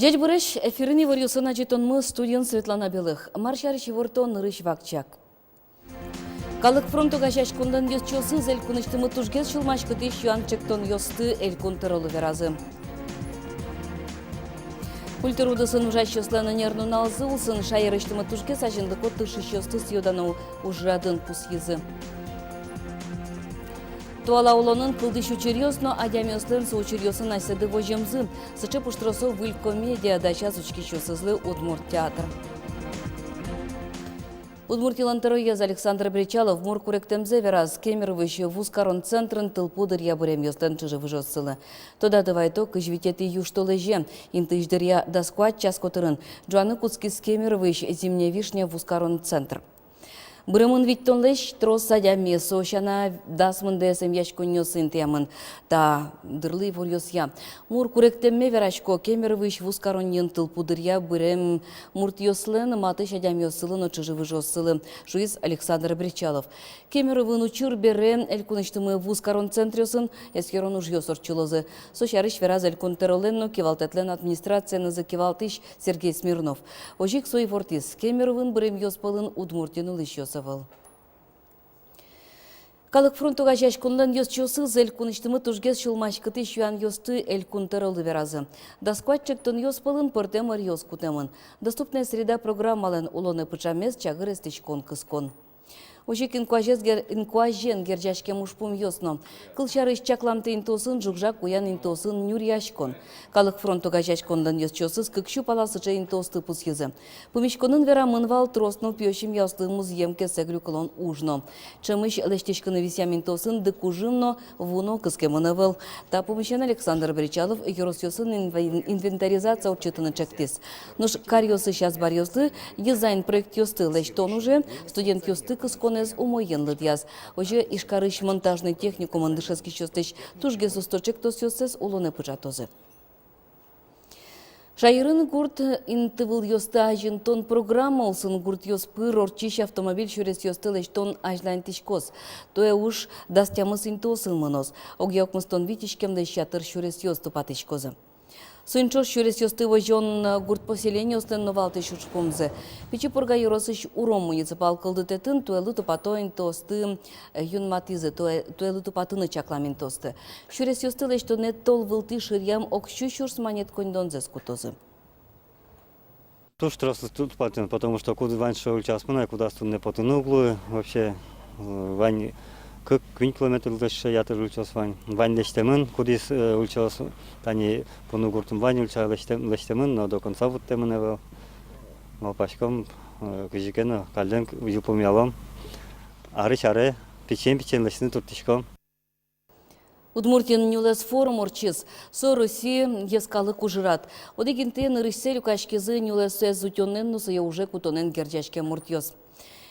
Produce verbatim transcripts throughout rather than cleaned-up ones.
Ӟечбуресь! Эфирын иворъёсын адӟытонмы, студиын Светлана Белых. Мар сярысь ивортон нырысь вакчияк. Калык фронт огазеяськонлэн ёзчиосыз элькунысьтымы тужгес сюлмаськытӥсь юан-ӵектонъёсты Элькун тӧролы веразы. Культура удысын ужасьёслэн ӧнер нуналзы улсын шаерысьтымы тужгес азинлыко тыршисьёсты сӥё-дано ужрадын пусйизы. Туала улонын кылдӥсь учыръёс но адямиослэн со учыръёсын асьсэды воземзы. Сыӵе пуштросо выль комедия дасяз учкисьёсызлы Удмурт театр. Удмуртилэн тӧроез Александр Бречалов мур куректэмзэ вераз Кемеровысь вузкарон центрын тылпу дыръя быремъёслэн чыжы-выжыоссылы. Тодады вайто, кызь витетӥ южтолэзе, интыысь дыръя дас куать час котырын, ӝуаны кутскиз Кемеровысь «Зимняя вишня» вузкарон центр. Быремын витьтонлэсь трос адями, со сяна дас мындэс эмъяськонниосы интыямын. Та дырлы иворъёсъя. Мур куректэмме верасько Кемеровысь вузкаронниын тылпу дыръя бырем муртъёслэн матысь адямиоссылы но чыжы-выжыоссылы, шуиз Александр Бречалов. Кемеровын учыр бере элькунысьтымы вузкарон центръёсын эскерон ужъёс ортчылозы. Со сярысь вераз Элькун тӧролэн но кивалтэтлэн администрациенызы кивалтӥсь Сергей Смирнов. Озьы ик со ивортӥз, Кемеровын быремъёс пӧлын Удмуртиын улӥсьёс ӧвӧл. Калык фронт огазеяськонлэн ёзчиосыз элькунысьтымы тужгес сюлмаськытӥсь юанъёсты Элькун тӧролы веразы. Дас куать ӵектонъёс пӧлын пӧртэм ӧръёс кутэмын. «Доступная среда» программалэн улонэ пыӵамез, чагыр эстӥськон кыскон. Озьы ик инкуазез гер-, инкуазен герӟаськем ужпумъёс но. Кылсярысь, чакламтэ интыосын, ӝуг-жаг куян интыосын нюръяськон. Калык фронт огазеяськонлэн ёзчиосыз кык сю пала сыӵе интыосты пусйизы. Пумиськонын верамын вал трос нылпиё семьяослы музъем кесэг люкылон уж но. Ӵемысь лэсьтӥськыны висъям интыосын дыкужым но, ву но кыскемын ӧвӧл. Та пумысен Александр Бречалов ёросъёсын инвен-, инвентаризация ортчытыны ӵектӥз. Нош каръёсысь азбаръёслы дизайн-проектъёсты лэсьтон уже студентъёсты кысконэз умоен лыдъяз. Озьы Ижкарысь монтажный техникумын дышетскисьёслэсь тужгес усто ӵектосъёссэс улонэ пыӵатозы. Шаерын гурт интывылъёсты азинтон программа улсын гуртъёс пыр ортчись автомобиль сюресъёсты лэсьтон азьланьтӥськоз. Туэ уж дас тямыс интыосын мыноз. Огъя укмыстон вить иськемлэсь ятыр сюресъёс тупатӥськозы. Соин ӵош сюресъёсты возён гурт поселениослэн но валтӥсь ужпумзы. Пичи Пурга ёросысь Уром муниципал кылдытэтын туэлы тупатон интыосты юнматӥзы, туэ-, туэлы тупатыны чаклам интыосты. Сюресъёсты лэсьтонэ тол вылтӥ шыръям ог сю сюрс манет коньдонзэс кутозы. Туж трос ту-, тупатон, потому что куд вань со ульчаос мынэ, кудаз туннэ потыны уг луы вообще, э, вань кык-куинь километр лэсьтэ, ятыр ульчаос вань. Вань лэсьтэмын, кудӥз, э, ульчаос, тани Пуну гуртын вань ульча лэсьтэм, лэсьтэмын, но до конца вуттэмын ӧвӧл. Малпаськом, э, кызьы ке но каллен к-, йылпумъялом. Арысь аре пичиен-пичиен лэсьтыны турттӥськом. Удмуртиын нюлэс форум ортчиз. Со Россиысь йӧскалык ужрад. Одӥг интые нырысьсэ люкаськизы нюлэсэз утёнэн но сое уже кутонэн герӟаськем муртъёс.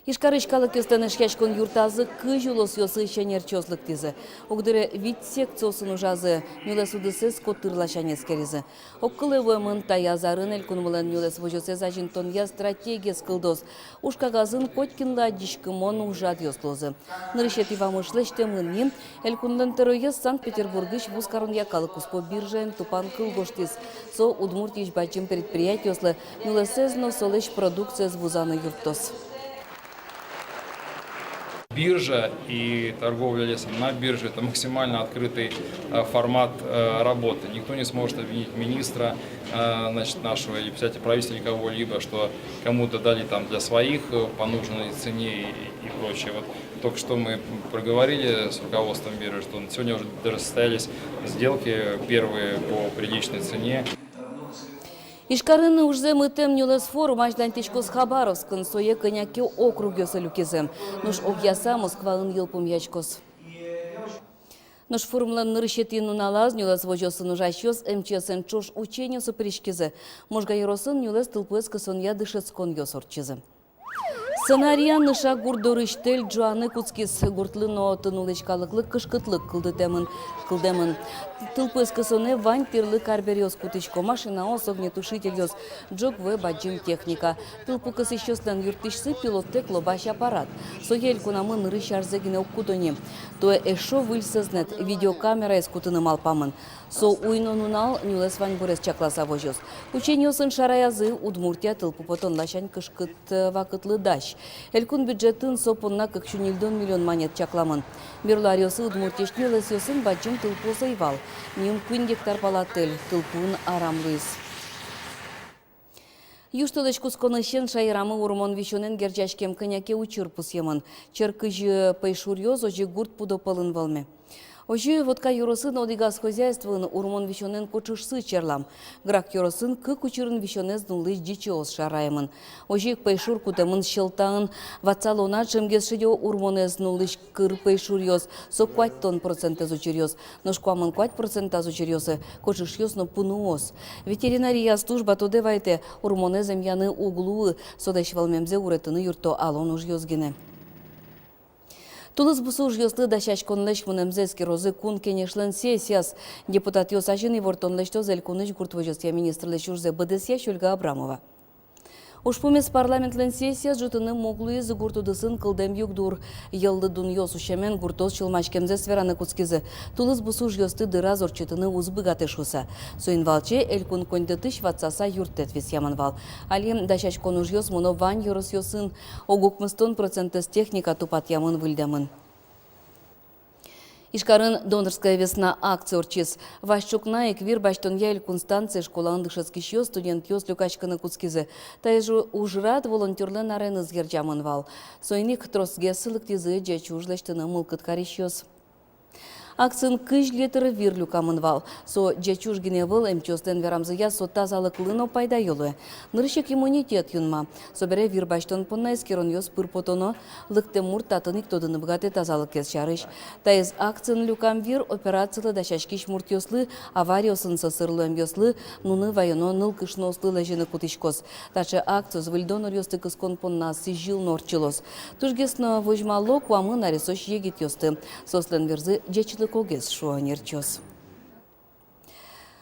Ижкарысь калыкъёслэн эшъяськон юртазы кызь улосъёсысь ӧнерчиос лыктӥзы. Огдыре вить секциосын ужазы, нюлэс удысэз котыр ласянь эскеризы. Огкылэ вуэмын, таяз арын элькунмылэн нюлэс возёсэз азинтонъя стратегиез кылдоз. Уж кагазын котькинлы адӟиськымон ужрадъёс луозы. Нырысетӥ вамыш лэсьтэмын ни. Элькунлэн тӧроез Санкт-Петербургысь вузкаронъя калыккуспо биржаен тупан кыл гожтӥз. Со Удмуртиысь бадӟым предприятиослы нюлэсэз но солэсь продукциез вузаны юрттоз. Биржа и торговля лесом на бирже — это максимально открытый, э, формат, э, работы. Никто не сможет обвинить министра, э, значит, нашего или представителя правительства, или кого-либо, что кому-то дали там для своих, э, по нужной цене и, и прочее. Вот только что мы проговорили с руководством биржи, что сегодня уже даже состоялись сделки первые по приличной цене. Ижкарын ужзэ мытэм нюлэс форум азьланьтӥськоз Хабаровскын, сое кӧня ке округъёсы люкизы. Нош огъяса Москваын йылпумъяськоз. Нош форумлэн нырысетӥ нуналаз нюлэс возёсын ужасьёс МЧС-эн ӵош учениосы пыриськизы. Можга ёросын нюлэс тылпуэз кысонъя дышетсконъёс ортчизы. Сценария Ныша гурт дорысь тэль ӝуаны кутскиз. Гуртлы но отын улӥсь калыклы кышкытлык кылдытэмын, кылдэмын. Тылпуэз кысонэ вань тӥрлык арбериос кутӥсько: машинаос, огнетушительёс, ӝог вуэ бадӟым техника. Тылпу кысӥсьёслэн юрттӥсьсы — пилоттэк лобась аппарат. Сое элькунамы нырысь арзэ гинэ уг куто ни. Туэ эшшо выль сӧзнэт — видеокамераез кутыны малпамын. Со уй но нунал, нюлэс ваньбурез чакласа возёз. Ученьёсын шараязы: Удмуртия тылпу потон ласянь кышкыт, э, вакытлы дась. Элькун бюджетын со понна кык сю ньыльдон миллион манет чакламын. Берло аръёсы Удмуртиысь нюлэсъёсын бадӟым тылпуос ӧй вал. Ним куинь гектар пала тэль, тылпуын арам луиз. Южтолэзь кутсконысен шаерамы урмон висёнэн герӟаськем кӧня ке учыр пусъемын. Черк кызьы пӧйшуръёс, озьы гурт пудо пӧлын вӧлме. Озьы Вотка ёросын одӥгаз хозяйствоын урмон висёнэн кочышсы черлам. Грах ёросын кык учырын висёнэз нуллӥсь ӟичыос шараямын. Озьы ик пӧйшур кутэмын Сьӧлтаын. Ватсалом на, ӵемгес шедё урмонэз нуллӥсь кыр пӧйшуръёс — со куатьтон процентэз учыръёс. Нош куамын куать процентаз учыръёсы кочышъёс но пуныос. Ветеринария служба тодэ вайытэ: урмонэз эмъяны уг луы, солэсь вӧлмемзэ уретыны юртто алон ужъёс гинэ. Тулыс бусы ужъёслы дасяськонлэсь мынэмзэ эскерозы Кун Кенешлэн сессияз. Депутатъёс азьын ивортон лэсьтоз элькунысь гурт возёсъя министрлэсь ужзэ быдэсъясь Ольга Абрамова. Ужпумез парламентлэн сессияз ӝутыны муг луиз. Гурт удысын кылдэм югдур. Йӧллы дунъёс усемен, гуртъёс сюлмаськемзэс вераны кутскизы. Тулыс бусы ужъёсты дыраз ортчытыны уз быгатэ шуыса. Соин валче элькун коньдэтысь ватсаса юрттэт висъямын вал. Али дасяськон ужъёс мыно вань ёросъёсын. Ог укмыстон процентэз техника тупатъямын-выльдэмын. Ижкарын «Донорская весна» акция ортчиз. Вазь ӵукна ик вир басьтонъя элькун станцие школаын дышетскисьёс, студентъёс люкаськыны кутскизы. Таиз ужрад волонтёрлэн ареныз герӟамын вал. Соин ик тросгес лыктӥзы ӟеч уж лэсьтыны мылкыд карисьёс. Акциын кызь литр вир люкамын вал. Со ӟеч уж гинэ ӧвӧл, эмчиослэн верамзыя, со тазалыклы но пайдаё луэ. Нырысь ик иммунитет юнма. Собере вир басьтон понна эскеронъёс пыр потоно. Лыктэм мурт татын ик тодыны быгатэ тазалыкез сярысь. Таиз акциын люкам вир операцилы дасяськись муртъёслы, авариосын сӧсыр луэмъёслы, нуны ваёно нылкышноослы лэзьыны кутӥськоз. Таӵе акциос выль доноръёсты кыскон понна сӥзьыл но ортчылоз. Тужгес но возьмало куамын аресозь егитъёсты. Соослэн вирзы ӟечлыкогес, шуо ӧнерчиос.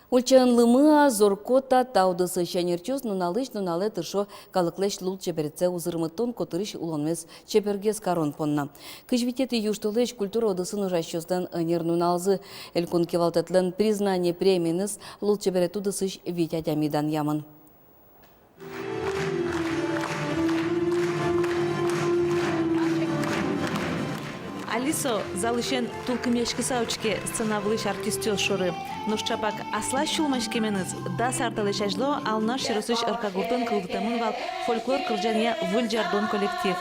Ульчаын лымы-а, зор-а, та удысысь ӧнерчиос нуналысь нуналэ тыршо калыклэсь лулчеберетсэ узырмытон котырысь улонмес чебергес карон понна. Кызь витетӥ южтолэзь культура удысын ужасьёслэн ӧнер нуналзы. Элькун кивалтэтлэн «Признание» премиеныз лулчеберет удысысь вить адями данъямын. Али со залысен тулкымъяськыса учке сцена вылысь артистъёс шоры. Нош чапак аслаз сюлмаськеменыз дас ар талэсь азьло Алнаш ёросысь Оркагуртын кылдытэмын вал фольклор кырӟанъя «Выль ӟардон» коллектив.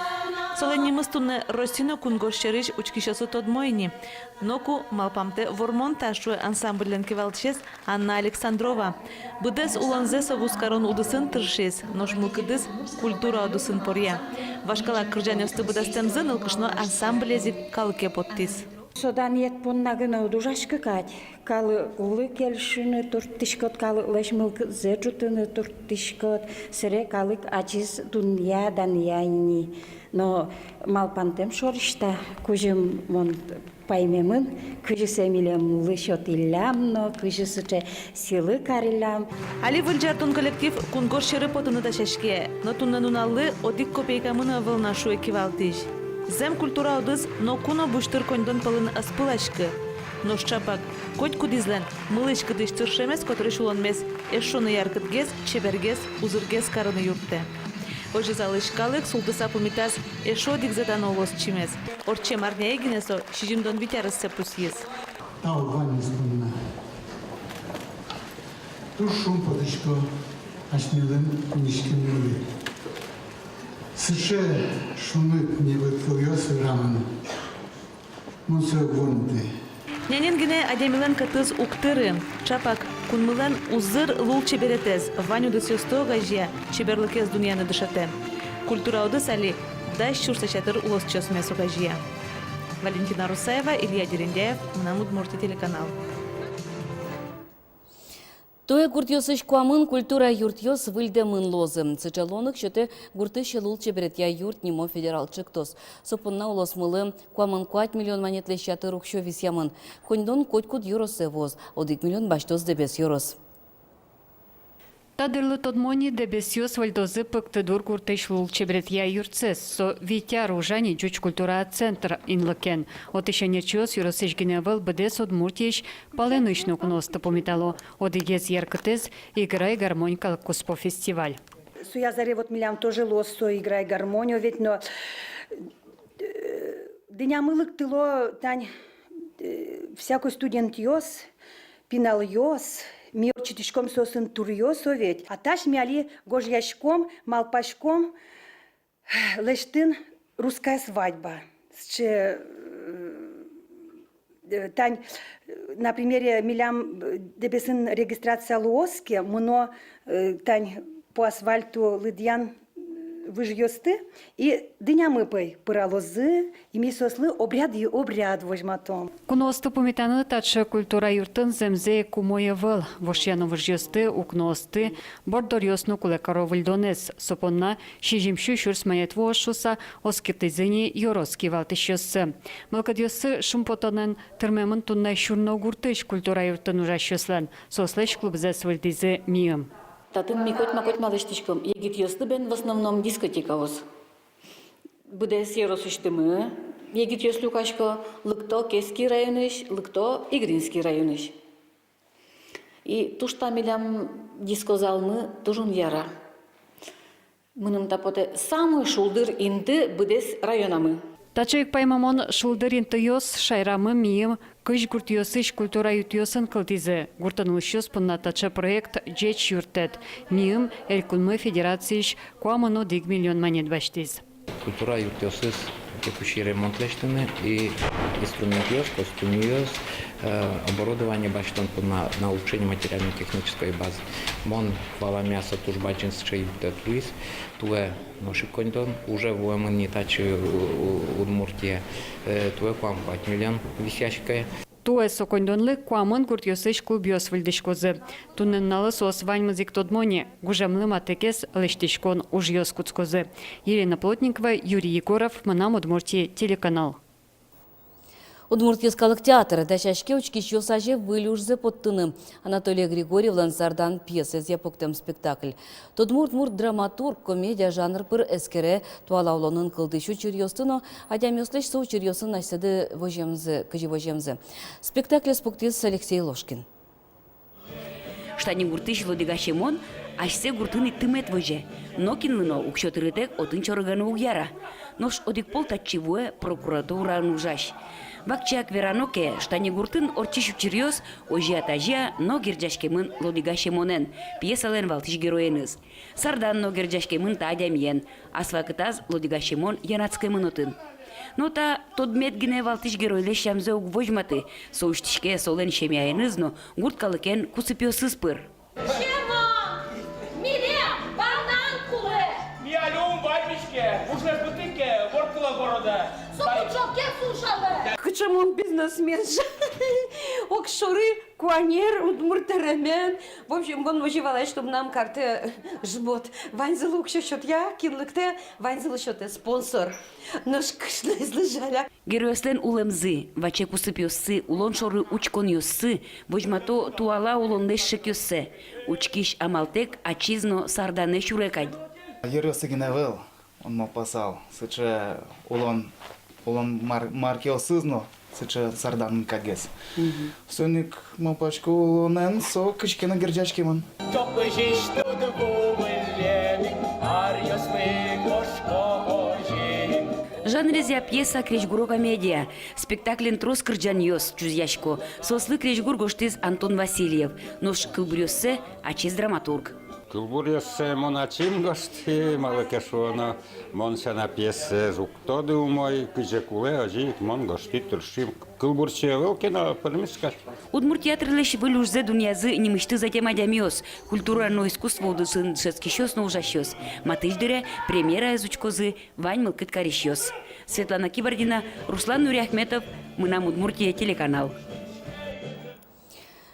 Солэн нимыз туннэ Россиын но кунгож сьӧрысь учкисьёслы тодмо ини. Ноку малпамтэ вормон та, шуэ ансамбльлэн кивалтӥсез Анна Александрова. Быдэс улонзэ со вузкарон удысын тыршиз, нош мылкыдыз культура удысын поръя. Вашкала кырӟанъёсты быдэстэмзы нылкышно ансамблез ик калыке поттӥз. Со данъет понна гинэ уд ужаськы кадь. Калыклы кельшыны турттӥськод, калыклэсь мылкыдзэ ӝутыны турттӥськод. Сэре калык ачиз дунъя, данъя ини. Но малпантэм шорысь та, кузьым мон паймемын, кызьы сое милемлы сётӥллям но, кызьы сыӵе сӥлы кариллям. Али «Выль ӟардон» коллектив кунгож сьӧры потыны дасяське, но туннэ нуналлы одӥг копейкамы но ӧвӧл на, шуэ кивалтӥсь. Зэм, культура удыс ноку но бусьтыр коньдон пӧлын ӧз пыласькы. Нош чапак котькудӥзлэн мылысь-кыдысь тыршемез котырысь улонмес эшшо но яркытгес, чебергес, узыргес карыны юрттэ. Озьы залысь калык султыса пумитаз эшшо одӥгзэ дано улос чимез. Ортчем арняе гинэ со сизьымдон вить аресэ пусйиз. Тау ваньмыз понна. Туж шумпотӥсько асьмелэн куниськеммылы. Сыӵе шуныт, небыт кылъёс верамын. Мон сое уг вунэты. Нянен гинэ адямилэн кӧтыз уг тыры. Чапак кунмылэн узыр лулчеберетэз вань удысъёсты огазея, чеберлыкез дунъяны дышетэ. Культура удыс али дас сюрс ӵатыр улосчиосмес огазея. Валентина Русаева, Илья Дерендяев, «Мынам Удмуртие» телеканал. Туэ гуртъёсысь куамын культура юртъёс выльдэмын луозы. Сыӵе луонлык сётэ гуртысь лулчеберетъя юрт нимо федерал ӵектос. Со понна улосмылы куамын куать миллион манетлэсь ятыр уксё висъямын. Коньдон котькуд ёросэ вуоз, одӥг миллион басьтоз Дэбес ёрос. Та дырлы тодмо ни, Дэбесъёс выльдозы Пыктыдур гуртысь лулчеберетъя юртсэс. Со вить ар ужа ни ӟуч культура центр инлыкен. Отысь ӧнерчиос ёросысь гинэ ӧвӧл, быдэс Удмуртиысь палэнысь но куноосты пумитало. Одӥгез яркытэз — «Играй, гармонь» калыккуспо фестиваль. Соя заре вот милям тоже луоз со «Играй, гармонь» ведь, но, э, дуннеямы лыктыло тань, э, всякой студентъёс, пиналъёс, ми ортчытӥськом соосын туръёс ведь. А таӵе ми али гожъяськом, малпаськом, лэсьтыны «Русская свадьба». Сыӵе, э, тань, э, на примере милям, э, Дэбесын регистрация луоз ке, мыно, э, тань по асфальту лыдъян, э, выжъёсты, и дуннеямы пӧй пыралозы, и ми соослы обряд и обряд возьматом. Куноосты пумитаны таӵе культура юртын зэмзэ ик умой ӧвӧл. Вошъяно выжъёсты, укноосты, борддоръёс но кулэ каро выльдонэз. Со понна сизьым сю сюрс манет вуоз шуыса оскытӥзы ни ёрос кивалтӥсьёссы. Мылкыдъёссы шумпотонэн тырмемын туннэ Сюрно гуртысь культура юртын ужасьёслэн. Соослэсь клубзэс выльдӥзы миым. Татын ми котьма-котьма лэсьтӥськом. Егитъёслы бен в основном дискотекаос. Быдэс ёросысьтымы егитъёс люкасько, лыкто Кески районысь, лыкто Игринский районысь. И туж та милям дискозалмы туж ум яра. Мыным та потэ самой шулдыр инты быдэс районамы. Таӵе ик паймымон шулдыр интыос шаерамы миым кызь гуртъёсысь культура юртъёсын кылдӥзы. Гуртын улӥсьёс понна таӵе проект ӟеч юрттэт. Миым Элькунмы федерациысь куамын одӥг миллион манет басьтӥз. Культура юртъёсыз текущий ремонт лэсьтыны и инструментъёс, костюмъёс, э, оборудование басьтон понна на улучшение материально-технической базы. Мон валамъя, со туж бадӟым сыӵе юрттэт луиз. Туэ нош ик коньдон уже вуэмын ни татчы, у-, у-, Удмуртие, э, туэ куамын куать миллион висъяське. Туэ со коньдонлы куамын гуртъёсысь клубъёс выльдӥськозы. Туннэ нуналлы соос ваньмыз ик тодмо ни, гужемлы матыгес лэсьтӥськон ужъёс кутскозы. Елена Плотникова, Юрий Егоров, «Мынам Удмуртие» телеканал. Удмурт йӧскалык театр дасяське учкисьёс азе выль ужзэ поттыны. Анатолий Григорьевлэн «Сардан» пьесаезъя пуктэм спектакль. Тодмо удмурт драматург комедия жанр пыр эскере туала улонын кылдӥсь учыръёсты но адямиослэсь со учыръёсын асьсэды воземзы, кызьы воземзы. Спектаклез пуктӥз Алексей Ложкин. Штанигуртысь Лодыга Семон асьсэ гуртын ик тымет возе. Нокинлы но уксё тырытэк отын чорыганы уг яра. Нош одӥг пол татчы вуэ прокуратураын ужась. Вакчияк верано ке, Штанигуртын ортчись учыръёс озьы-а, тазьы-а, но герӟаськемын Лодыга Семонэн, пьесалэн валтӥсь героеныз. Сардан но герӟаськемын та адямиен, ас вакытаз Лодыга Семон янатскемын отын. Но та тодмет гинэ валтӥсь геройлэсь сямзэ уг возьматы, со усьтӥське солэн семьяеныз но гурт калыкен кусыпъёсыз пыр. Семон, милем банан кулэ. Ми али ум вайиське, ужлэсь быдтӥське, вордскыло городэ. Со пучок ке сушалэ. Кыӵе мон бизнесмен. Огшоры куанер удмурт дэремен. В общем, мон озьы валай, что мынам картэ жмот. Ваньзылы уксё сётъя, кин лыктэ, ваньзылы сётэ спонсор. Нош кышноезлы жаля. Геройёслэн улэмзы, ваче кусыпъёссы, улон шоры учконъёссы возьмато туала улонлэсь шекъёссэ. Учкись амалтэк ачиз но Сарданэ сюре кадь. Геройёссы гинэ ӧвӧл, мон малпасал, сыӵе улон, улон мар-, маркеосыз но сыӵе Сарданын кадьгес. Мгм. Соин ик малпасько, улонэн со кызьы ке но герӟаськемын. Чокыжысь туд вуылэм ик, аръёсмы кошко озьы ик. Жанрезъя пьеса крезьгуро комедия. Спектакльын трос кырӟанъёс чузъясько. Соослы крезьгур гожтӥз Антон Васильев. Нош кылбуръёссэ ачиз драматург. Кылбуръёссэ мон ачим гожтӥ, малы ке шуоно, мон сяна пьесаез уг тоды умой, кызьы кулэ, озьы ик мон гожтӥ, тырши. Кылбурчи ӧвӧл ке но, пӧрмиз кадь. Удмурт театрлэсь выль ужзэ дунъязы нимысьтыз ӧтем адямиос, культура но искусство удысын дышетскисьёс но ужасьёс. Матысь дыре премьераез учкозы вань мылкыд карисьёс. Светлана Кибардина, Руслан Нуриахметов, «Мынам Удмуртие» телеканал.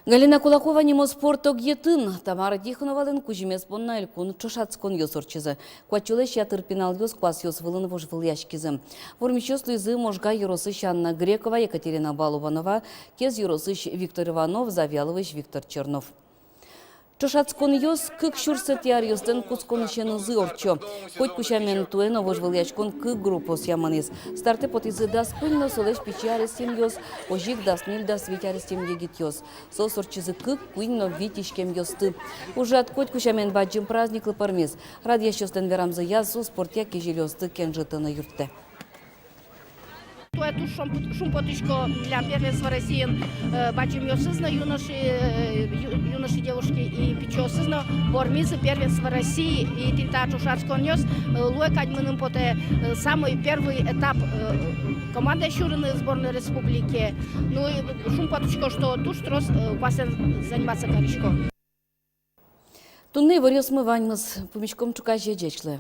Галина Кулакова нимо спорт огъетын Тамара Тихоновалэн кузьымез понна элькун ӵошатсконъёс ортчизы. Куатьсюлэсь ятыр пиналъёс куасъёс вылын вожвылъяськизы. Вормисьёс луизы Можга ёросысь Анна Грекова, Екатерина Балубанова, Кез ёросысь Виктор Иванов, Завьяловысь Виктор Чернов. Ӵошатсконъёс кык сюрсэтӥ аръёслэн кутсконысенызы ортчо. Котьку сямен, туэ но вожвылъяськон кык группаосъя мынӥз. Стартэ потӥзы дас куинь но солэсь пичи аресъемъёс, озьы ик дас ньыль-дас вить аресъем егитъёс. Соос ортчизы кык, куинь но вить иськемъёсты. Ужрад котьку сямен бадӟым праздниклы пӧрмиз. Радъясьёслэн верамзыя, со спортъя кизилиосты кенжытыны юрттэ. Туэ туж шумпот-, шумпотӥсько, милям первенство Россиын, э, бадӟымъёсыз но, юноши, э, ю-, юноши, девушки и пичиосыз но вормизы первенство России, и тӥни та ӵошатсконъёс, э, луэ кадь, мыным потэ, э, самый первый этап, э, командае сюрыны сборной республике. Ну и шумпотӥсько, что туж трос, э, куасэн заниматься карисько. Туннэ иворъёсмы ваньмыз. Пумиськом ӵуказе. Ӟеч луэ.